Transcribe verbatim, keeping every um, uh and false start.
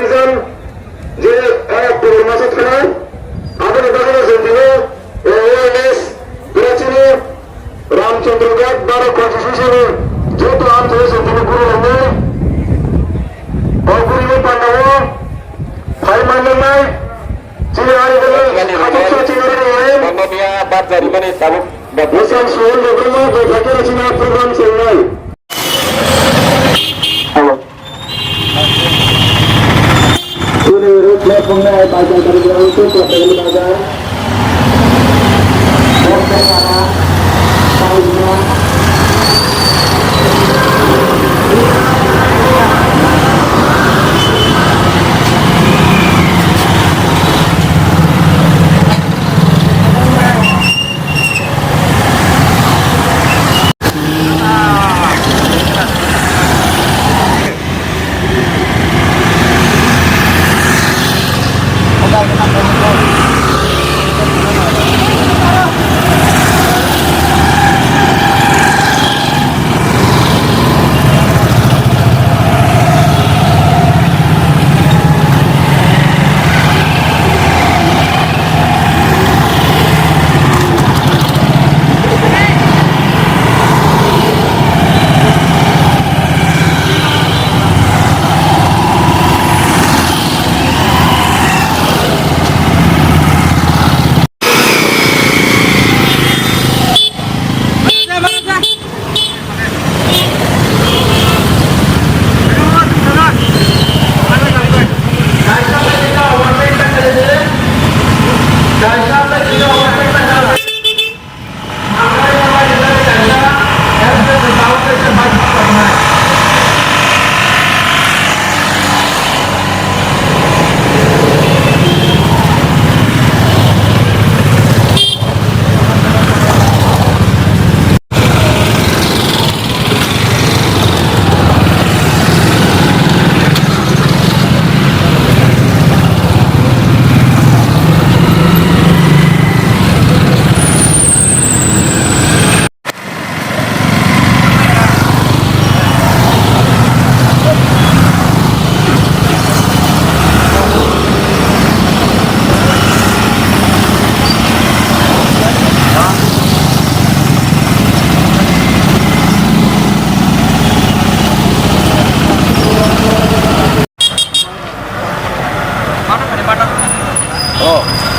Jan je, eh, October maso thanai, aboni bagwi no chwng tini, eh, awareness, pura chini Ramchandra Ghat baro constituency ni joto amchai chwng tini guru rwnai. O guru ni panda o phai manjaknai, chini ani bagwi khatok sa chini rwnai. Bangmania bar jari mani tabuk. Bwsang suwon rwgwlma bai phakhe chini program chengnai. Hello. Chini road map wngnai Baijalbari ground to Kotagali bazar. Oh.